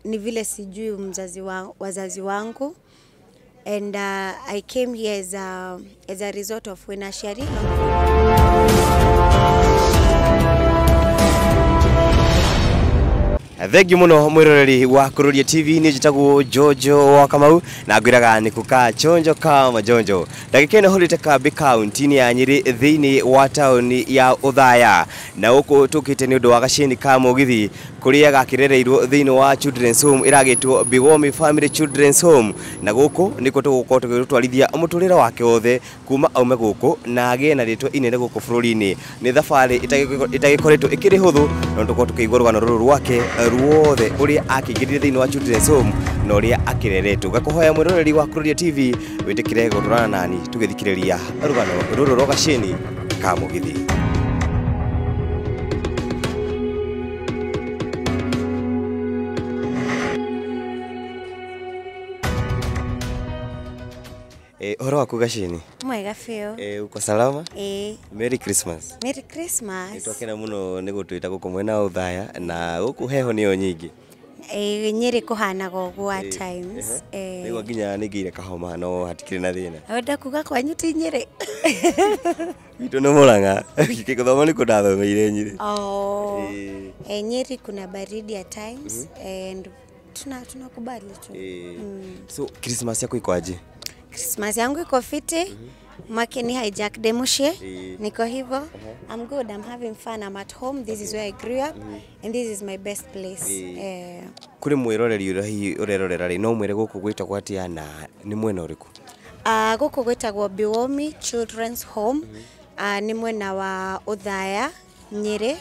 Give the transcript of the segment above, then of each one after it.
Ni vile sijui mzazi wa, wazazi wangu and I came here as a result of Wenashari. Thengiå må no mwä roreri wa kå rå ria TV nä njätagwo Jojo wa Kamau na ngwĩraga nĩ kũka chonjo kama jonjo. Ndagĩka ĩno hũrĩte kambĩ kaunti-inĩ ya Nyĩrĩ thĩinĩ wa taũni ya Ũthaya, na gũkũ tũkĩte nĩ ũndũ wa gacĩni ka mũgithi kũrĩa gakĩrereirwo thĩinĩ wa Children's Home ĩragĩtwo Biwomi Family Children's Home, na gũkũ nĩkuo tũgũkorwo tũgĩtwarithia mũtũrĩre wake wothe kuma aume gũkũ na agĩe na rĩtwa inene gũkũ bũrũri-inĩ. Nĩ thabarĩ ĩtagĩkoretwo ĩkĩrĩ hũthũ, no tũkorwo tũkĩigua rũgano rũrũ rwake ruothe ũrĩa akĩingĩrire thĩinĩ wa Children's Home na ũrĩa akĩreretwo. Ngakũhoya mwĩroreri wa Kururia TV wĩtĩkĩre gũtwarana nani tũgĩthikĩrĩria rũgano rũrũ rwa gacĩni ka mũgithi. Ũhoro waku gacĩni? Mwega biũ. Uko salama? Ĩĩ. Merry Christmas. Merry Christmas. Nĩtwakena mũno nĩ gũtwĩta gũkũ mwena wa Ũthaya, na gũkũ heho nĩyo nyingĩ. Ĩĩ, Nyĩrĩ kũhanaga ũguo at times. Nĩguo nginya nĩngĩire kahoma no hatikĩrĩ na thĩna. Wenda kuga kwanyu ti Nyĩrĩ? Gwitũ nĩ Mũrang'a, gũthoma nĩkuo ndathomeire Nyĩrĩ. Oh. Nyeri kuna baridi at times and tunakubali tu. So Christmas yako iko aje? Christmas yangu iko fiti. Mwake ni hijack demushe. Niko hivyo. I'm good. I'm having fun. I'm at home. This is where I grew up and this is my best place. Kũrĩ mwĩroreri ũrĩa hihi ũrerorera rĩ, no mwĩre gũkũ gwĩtagwo atĩa na nĩ mwena ũrĩkũ? Gũkũ gwĩtagwo Biwomi Children's Home. Nĩ mwena wa Ũthaya, Nyĩrĩ.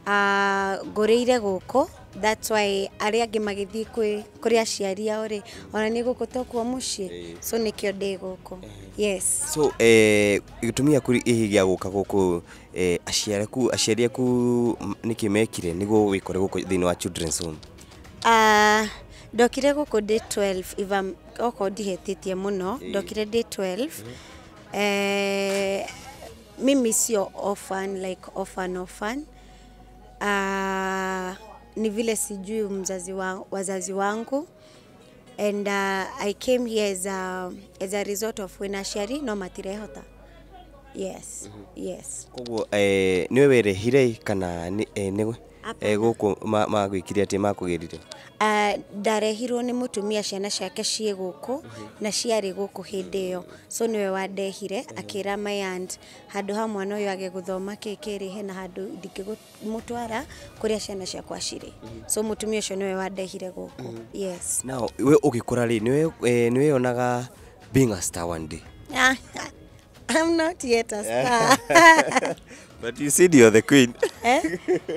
Ngũrĩire gũkũ. That's why arĩa angĩ magĩthiĩ kũrĩ aciari ao rĩ, ona niĩ gũkũ tokuo mũciĩ. So nĩkĩo ndĩ gũkũ. Yes. So gĩtũmi gĩaku hihi gĩa gũka gũkũ, aciari aku nĩkĩ mekire nĩguo wĩkore gũkũ thĩinĩ wa Children's Home? Ndokire gũkũ ndĩ 12, if I'm, okorwo ndihĩtĩtie mũno, ndokire ndĩ 12. Mimi sio orphan, like orphan orphan. Ni vile sijui mzazi wa, wazazi wangu and I came here as a result of Wenashari no matirehota. Yes. Yes. Koguo nĩwe werehire kana nĩwe Hapana. Gũkũ magwĩkire atĩ makũgĩrire? Ndarehirwo nĩ mũtumia ciana ciake ciĩ gũkũ na ciarĩ gũkũ hĩndĩ ĩyo, so nĩwe wandehire akĩra my aunt handũ ha mwana ũyũ age gũthoma kĩkĩrĩ hena handũ ndingĩmũtwara kũrĩa ciana ciakwa cirĩ, so mũtumia ũcio nĩwe wandehire gũkũ. Yes. Now we ũgĩkũra rĩ, nĩwe yonaga being a star one day? I'm not yet a star. But you said you're the queen. Eh?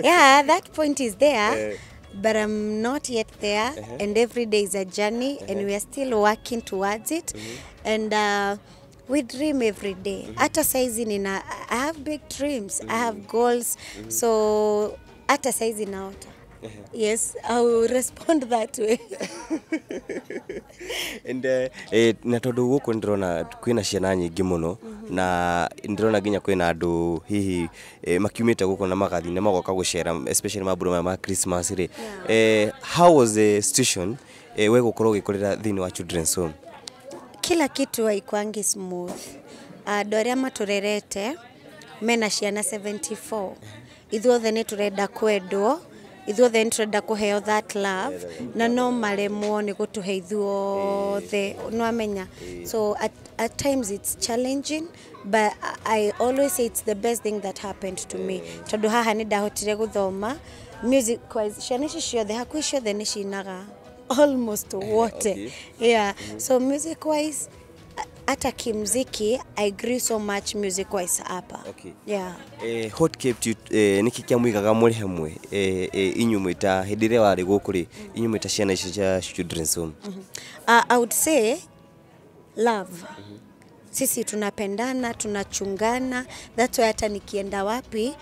Yeah, that point is there, but I'm not yet there. And every day is a journey, and we are still working towards it. And we dream every day. Hata saizi nina, I have big dreams. I have goals. So hata saizi naota. Yes, I will respond that way. And na tondũ gũkũ ndĩrona kwĩna ciana nyingĩ mũno na ndĩrona nginya kwĩna andũ hihi makiumĩte gũkũ na magathiĩ na magoka gũcera, especially mambura maya ma Christmas rĩ, how was the situation we gũkorwo ũgĩkũrĩra thĩinĩ wa Children's Home? Kila kitu haikuangi smooth. Andũ arĩa matũrerete mena ciana 74, ithuothe nĩ tũrenda kwendwo, ithuothe nĩ tũrenda kũheo that love, na no maremwo nĩ gũtũhe ithuothe, nĩwamenya. So at times it's challenging, but I always say it's the best thing that happened to me, tondũ haha nĩ ndahotire gũthoma music wise. Ciana ici ciothe, hakuhĩ ciothe nĩ cinaga almost wote. Yeah, so music wise, hata kimziki I grew so much music wise hapa. Yeah. What kept you, nĩkĩ kĩamũigaga mũrĩ hamwe inyuĩ mwĩta hĩndĩ ĩrĩa warĩ gũkũ rĩ, inyuĩ mwĩta ciana ici cia Children's Home? I would say love. Sisi tunapendana, tunachungana. That's why hata nikienda wapi,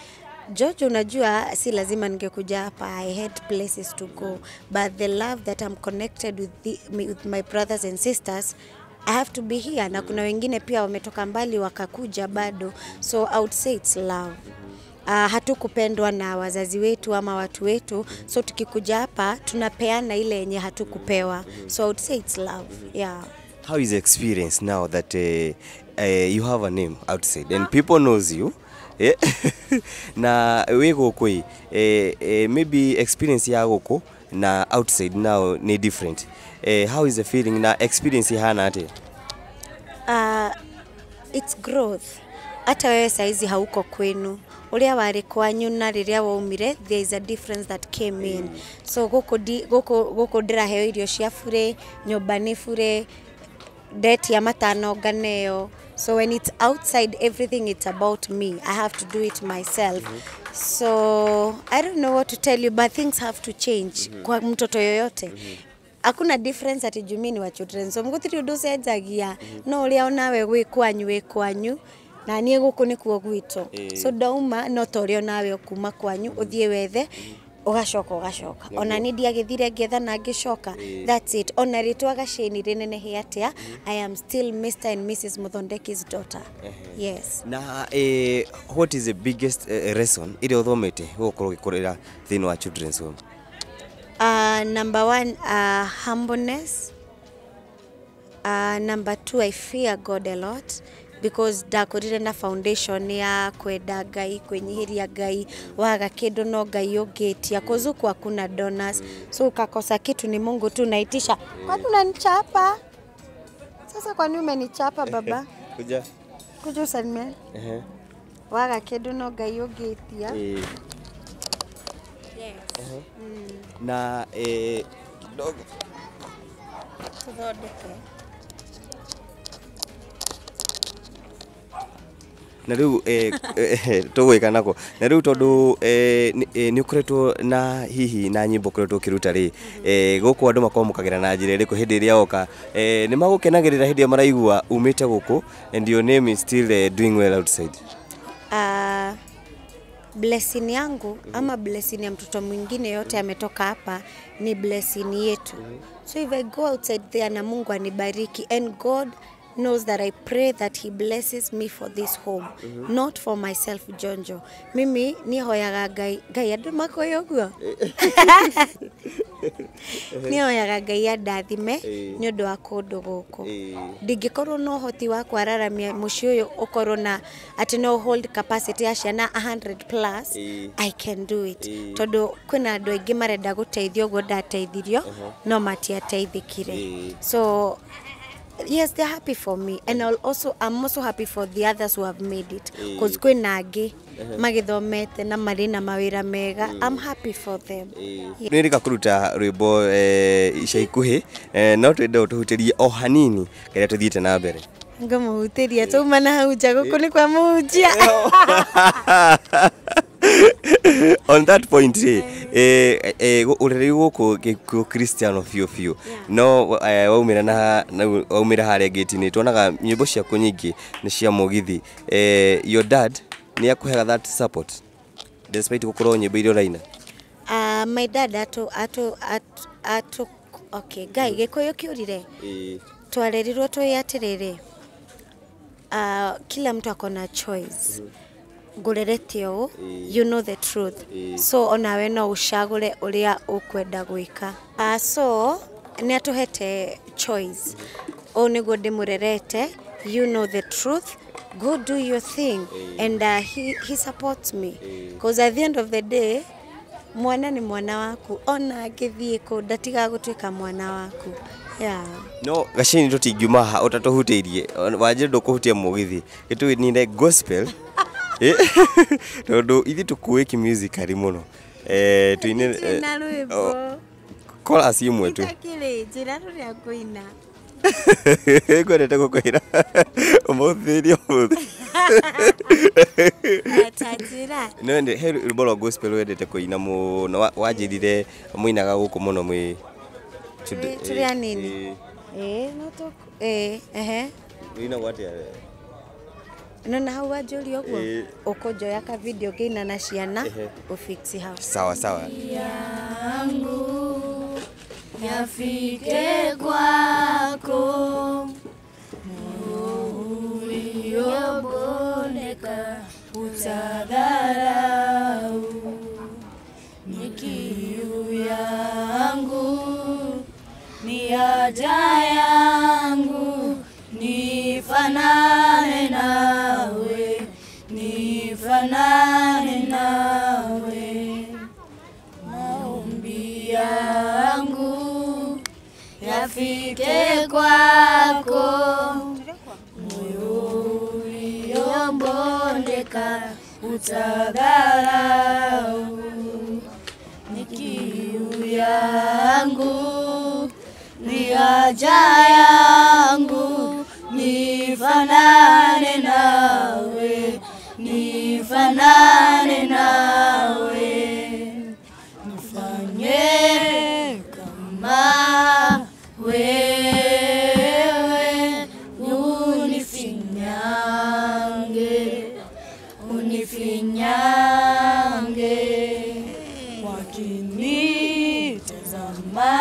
George, unajua si lazima ningekuja hapa. I had places to go, but the love that I'm connected with my brothers and sisters, I have to be here. Na kuna wengine pia wametoka mbali wakakuja bado, so I would say it's love. Hatukupendwa na wazazi wetu ama watu wetu, so tukikuja hapa tunapeana ile yenye hatukupewa. So I would say it's love. Yeah. How is the experience now that you have a name outside and people knows you? Eh? Na wĩ gũkũ ĩ, maybe experience ya gũkũ na outside now ni different. How is the feeling na experience ihana atĩa? It's growth. Hata wewe saizi hauko kwenu, uria wari kwanyu na riria waumire, there is a difference that came in. So guku ndiraheo irio cia bure, nyumba ni bure, ndetia matano nganeo. So when it's outside, everything, it's about me. I have to do it myself. So I don't know what to tell you, but things have to change. Kwa mtoto yoyote hakuna difference ati juu mi ni wa children, so gutiri undu ucenjagia, no uria onawe wi kwanyu wi kwanyu, na niĩ gũkũ nĩkuo gwitũ. So ndauma no ta ũrĩa onawe ũkuma kwanyu ũthiĩ wethe, ũgacoka ũgacoka. Ona niĩ ndiagĩthire ngĩetha na ngĩcoka. That's it. Ona rĩtwa Gacĩni rĩnenehe atĩa, I am still Mr and Mrs Muthondeki's daughter. Yes. Na what is the biggest lesson ĩrĩa ũthomete gũkorwo ũgĩkũrĩra thĩinĩ wa children's home? Number one, humbleness. Number two, I fear God a lot because ndakorire na foundation ya kwenda Ngai, kwĩnyihĩria Ngai, waga kĩndũ no Ngai ũngĩtia, cause huku hakuna donors, so ukakosa kitu ni Mungu tu unaitisha. Kwani unanichapa sasa? Kwani umenichapa, baba? Kuja. Kuja usalimie. Waga kĩndũ no Ngai ũngĩtia. Yes. Na kidogo. Tuthondeke. Na rĩu tũgwĩka nako na rĩu tondũ nĩ ũkoretwo na hihi na nyĩmbo ũkoretwo ũkĩruta rĩ, gũkũ andũ makwamũkagĩra na njĩra ĩrĩkũ hĩndĩ ĩrĩa oka? Nĩ magũkenagĩrĩra hĩndĩ ĩrĩa maraigua umĩte gũkũ and your name is still doing well outside? Blessing yangu ama blessing ya mtoto mwingine yote ametoka hapa ni blessing yetu. So if I go outside there na Mungu anibariki, and God knows that I pray that he blesses me for this home, not for myself. Jonjo, mimi nihoyaga Ngai, Ngai andu makoya ũguo, nihoyaga Ngai andathime nĩ ũndũ wa kũndũ gũkũ. Ndingĩkorwo na ũhoti wa kwararamia mũciĩ ũyũ ũkorwo na atĩ no hold capacity ya ciana 100 plus, I can do it, tondũ kwĩna andũ aingĩ marenda gũteithio ũguo ndateithirio no matiateithĩkire. So yes, they're happy for me, and I'm also happy for the others who have made it, because kwĩna angĩ magĩthomete na marĩ na mawĩra mega. I'm happy for them. Nĩ rĩka kũruta rwĩmbo ica ikuhĩ, no twende ũtũhutĩrie o hanini kĩrĩa tũthiĩte na mbere. Ngũmũhutĩria tauma na hau nja, gũkũ nĩ kwa mũhunjia. On that point rĩ, ũrereri gũkũ gĩkũ Kristiano biũ biũ, no waumĩra na waumĩra harĩa gate-inĩ tuonaga nyĩmbo ciaku nyingĩ nĩ cia mũgithi. Your dad nĩ akũheaga that support despite gũkorwo nyĩmbo iria ũraina? My dad atu atu atu atu okay, Ngai gĩkũyũ kĩũrire, twarerirwo twĩ atĩrĩrĩ, kila mtu ako na choice. Ngũrerete ũũ, you know the truth, so onawe no ũcagũre ũrĩa ũkwenda gwĩka. So nĩ atũhete choice, ũũ nĩguo ndĩmũrerete, you know the truth, go do your thing. And he supports me, because at the end of the day mwana ni mwana waku, ona angĩthiĩ kũ ndatigaga gũtuĩka mwana waku. Yeah. No Gacini tũtingiuma haha ũtatũhutĩirie, wanjĩre ndũkũhutia mũgithi gĩtũinire gospel, tondũ ithuĩ tũkũĩ kĩmusically mũno, tũine Na rwĩmbo. Chorus imwe tu. Itakĩrĩ njĩra rũrĩa ngũina. Ngwendete gũkwĩra ũmũthĩ nĩ ũmũthĩ. Ta njĩra. No he rwĩmbo rwa gospel wendete kũina mũno, wanjĩrire mũinaga gũkũ mũno mwĩ Tũrĩ anini. Ĩĩ, no tũ ĩĩ, ehe. Ũinagwo atĩa? No na hau wanjũria ũguo, ũkũnjoya ka video ngĩina na ciana, ũfix hau. Sawa sawa. Yangu yafike kwako, moyo uliobondeka utadharau. haja yangu nifanane nawe, nifanane nawe. Maombi yangu yafike kwako, moyo uliobondeka utadharau. Ni kiu yangu, ni haja yangu, nifanane nawe, nifanane nawe. Nifanye kama wewe, unifinyange, unifinyange. Wakinitazama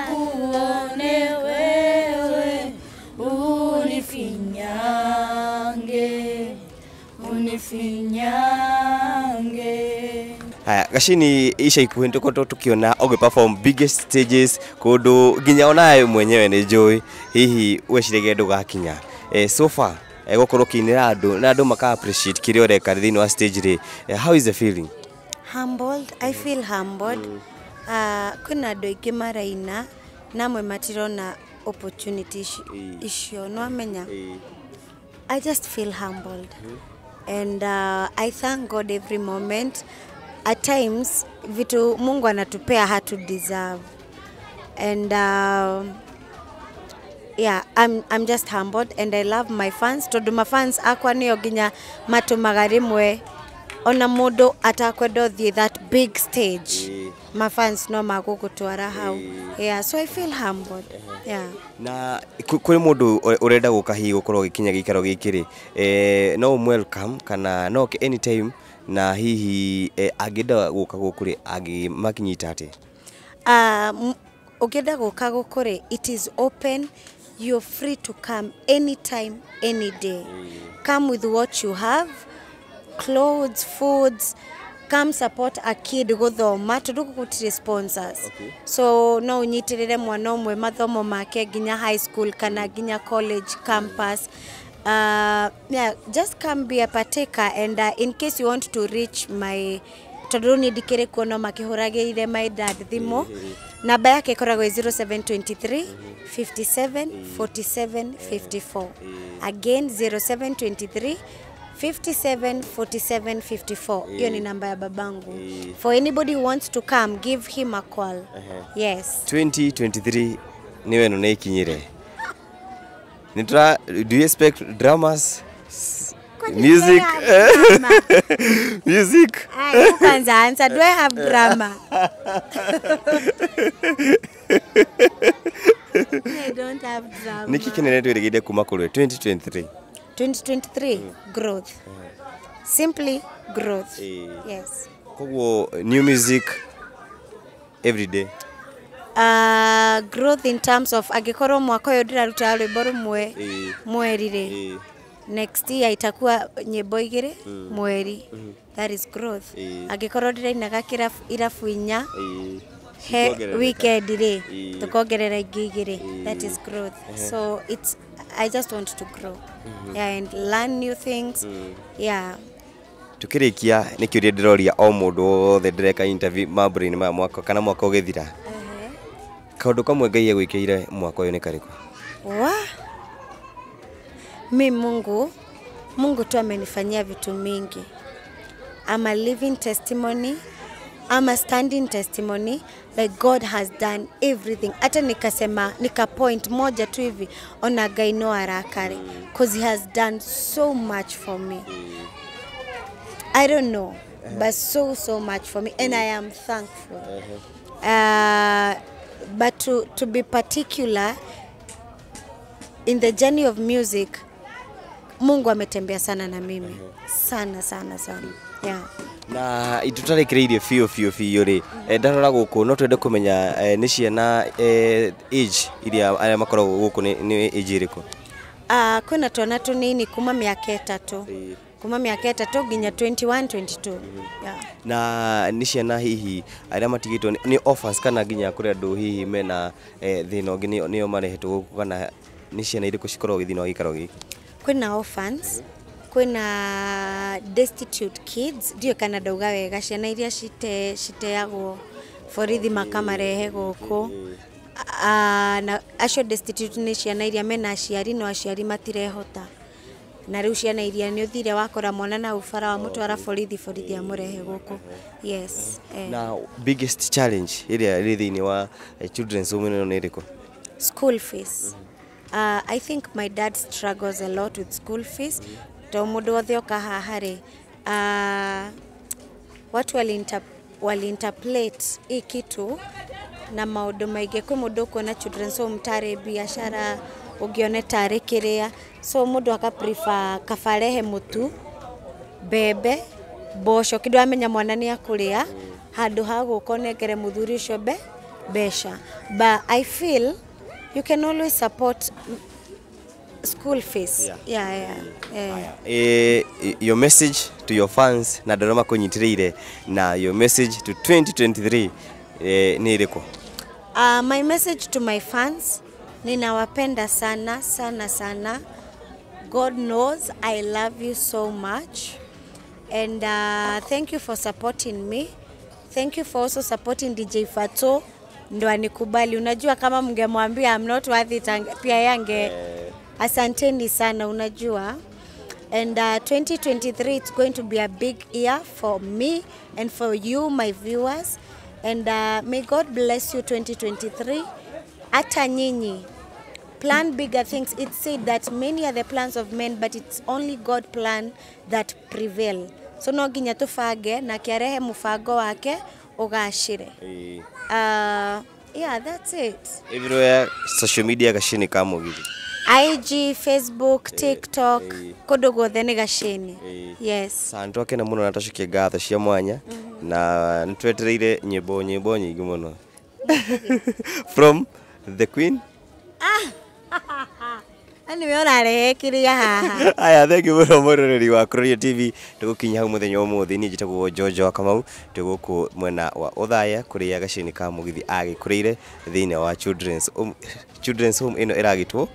kuone wewe, unifinyange, unifinyange. Haya, Gachini ica ikuhĩ tũkoretwo tukiona ũgĩ perform biggest stages kũndũ nginya onawe mwenyewe nĩ njũĩ hihi weciragia ndũgakinya. So far gũkorwo ũkĩinĩra andũ na andũ maka appreciate kĩrĩa ũreka thĩinĩ wa stage rĩ, how is the feeling? Humbled. I feel humbled. Kwĩna andũ aingĩ maraina na amwe matirona opportunity icio no amenya. I just feel humbled and I thank God every moment. At times vitu Mungu anatupea hatu deserve and yeah, I'm just humbled and I love my fans tondu ma fans akwa nio nginya matumaga rimwe ona mundu atakwenda uthie that big stage, ma fans no magugutwara hau. Yeah, so I feel humbled, yeah. Na kũrĩ mũndũ ũrenda gũka hihi gũkorwo ũgĩkinya gĩikaro gĩkĩ rĩ, no ũm welcome kana no oke anytime, na hihi angĩenda gũka gũkũ rĩ, angĩmakinyita atĩa? Ũngĩenda gũka gũkũ rĩ, it is open. You're free to come anytime, any day. Come with what you have, clothes, foods. Come support a kid gũthoma tondũ gũkũ gũtirĩ sponsors. So no ũnyitĩrĩre mwana ũmwe mathomo make nginya high school kana nginya college campus. Yeah, just come be a partaker and in case you want to reach my, tondũ rĩu niĩ ndikĩrĩ kuo no makĩhũragĩire my dad thimũ, namba yake ĩkoragwo ĩ 0723 57 47 54. Again, 0723 57 47 54. Hiyo ni namba ya babangu. For anybody who wants to come, give him a call. Yes. 2023 nĩwe ĩno nĩ ĩkinyire. Nĩ do you expect dramas? Kwani Music? do I have drama? Music. Ay, kwanza answer, do I have drama? I don't have drama. Nĩkĩ kĩnene twĩrĩgĩrĩire kuma kũrĩ 2023? 2023, growth, simply growth. Yes. Koguo new music every day? Growth in terms of angĩkorwo mwaka ũyũ ndĩraruta rwĩmbo rũmwe mweri rĩ, next year itakuwa nyĩmbo igĩrĩ mweri. That is growth. Angĩkorwo ndĩrainaga irabu inya he Cikongerereka. Weekend rĩ, tukongerera ingĩ igĩrĩ. That is growth. So it's, I just want to grow, yeah, and learn new things, yeah. Tukĩrĩkia nĩ kĩũria ndĩroria o mũndũ wothe ndĩreka interview mambura-inĩ maya mwaka kana mwaka ũgĩthira, kaũndũ kamwe Ngai egwĩkĩire mwaka ũyũ nĩ karĩkũ? Wa mi Mungu tu amenifanyia vitu mingi. I'm a living testimony. I'm a standing testimony. Like, God has done everything. Hata nikasema nika point moja tu hivi, ona Ngai no arakare, 'cause he has done so much for me. I don't know, but so so much for me, and I am thankful. But to be particular, in the journey of music, Mungu ametembea sana na mimi, sana sana sana, yeah. Na tũtarĩkĩrĩirie biũ biũ biũ rĩ, ndarora gũkũ no twende kũmenya nĩ ciana age iria arĩa makoragwo gũkũ nĩ age ĩrĩkũ? Kwĩna twana tũnini kuma mĩaka 3. Kuma mĩaka 3 nginya 21 22. Yeah. Na nĩ ciana hihi arĩa matigĩtwo nĩ orphans kana nginya kũrĩ andũ hihi mena thĩna ũngĩ nĩo marehetwo gũkũ, kana nĩ ciana irĩkũ cikoragwo thĩinĩ wa gĩikaro gĩkĩ? Kwĩna orphans, kwĩna destitute kids, ndiũĩ kana ndauga wega, ciana iria citeagwo borithi makamarehe gũkũ. Na acio destitute nĩ ciana iria mena aciari no aciari matirehota, na rĩu ciana iria nĩ ũthire wakora mwana na ubara wamũtwara borithi, borithi amũrehe gũkũ. Yes. Na biggest challenge ĩrĩa ĩrĩ thĩinĩ wa children's home ĩno nĩ ĩrĩkũ? School fees. I think my dad struggles a lot with school fees. To mũndũ wothe oka haha rĩ, watu wali interpret hii kitu na maũndũ maingĩ. Kwĩ mũndũ ũkuona children's home tarĩ biacara, ũngĩone tarĩ kĩrĩa, so mũndũ aka prefer kaba arehe mũtu, mbembe, mboco, kĩndũ amenya mwana nĩ akũrĩa, handũ ha gũka ũnengere mũthuri ũcio mbeca. But I feel you can always support school fees. Yeah. Your message to your fans na andũ arĩa makũnyitĩrĩire na your message to 2023 nĩ ĩrĩkũ? My message to my fans, ninawapenda sana sana sana. God knows I love you so much. And thank you for supporting me. Thank you for also supporting DJ Fato ndo anikubali. Unajua kama mngemwambia I'm not worth it, pia yange. Asanteni sana, unajua. And 2023, it's going to be a big year for me and for you, my viewers. And may God bless you 2023. Hata nyinyi plan bigger things. It's said that many are the plans of men, but it's only God plan that prevail. So no nginya tubange na kĩarehe mũbango wake ũgacĩre. Yeah, that's it. Everywhere social media, Gacini ka Mugithi. IG, Facebook, TikTok, kũndũ guothe nĩ Gacini. Yes. Sa twakena mũno na twacokia ngatho cia mwanya na nĩ twetereire nyĩmbo nyingĩ mũno from the queen. Anyway, ũrarehe kĩrĩa haha. Aya, thank you mũno mwĩroreri wa Kuroria TV. Tũgũkinya hau mũthenya wa ũmũthĩ. Niĩ njĩtagwo Jojo wa Kamau, twĩ gũkũ mwena wa Othaya kũrĩa Gacini ka Mũgithi agĩkũrĩire thĩinĩ wa children's home ĩno ĩragĩtwo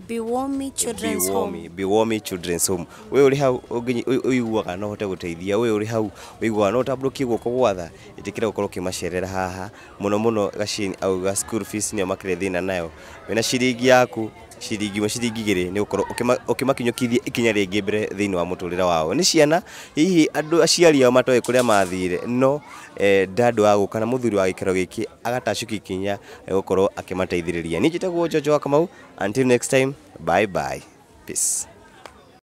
Biwomi Children's Home. Biwomi Children's Home. We ũrĩ hau ũiguaga no ũhote gũteithia, we ũrĩ hau ũiguaga no ũtambũrũkie guoko gwatha, ĩtĩkĩra gũkorwo ũkĩmacerera haha mũno mũno. Gacini auga school fees nĩyo makĩrĩ thĩna nayo. Wĩna ciringi yaku, ciringi 1, ciringi 2, nĩ gũkorwo ũkĩmakinyũkithia ikinya rĩngĩ mbere thĩinĩ wa mũtũrĩre wao. Nĩ ciana hihi andũ aciari ao matoĩ kũrĩa mathire, no ndandũ wa gũka na mũthuri wa gĩikaro gĩkĩ agatacũkia ikinya gũkorwo akĩmateithĩrĩria. Niĩ njĩtagwo Jojo wa Kamau. Until next time, bye bye, peace.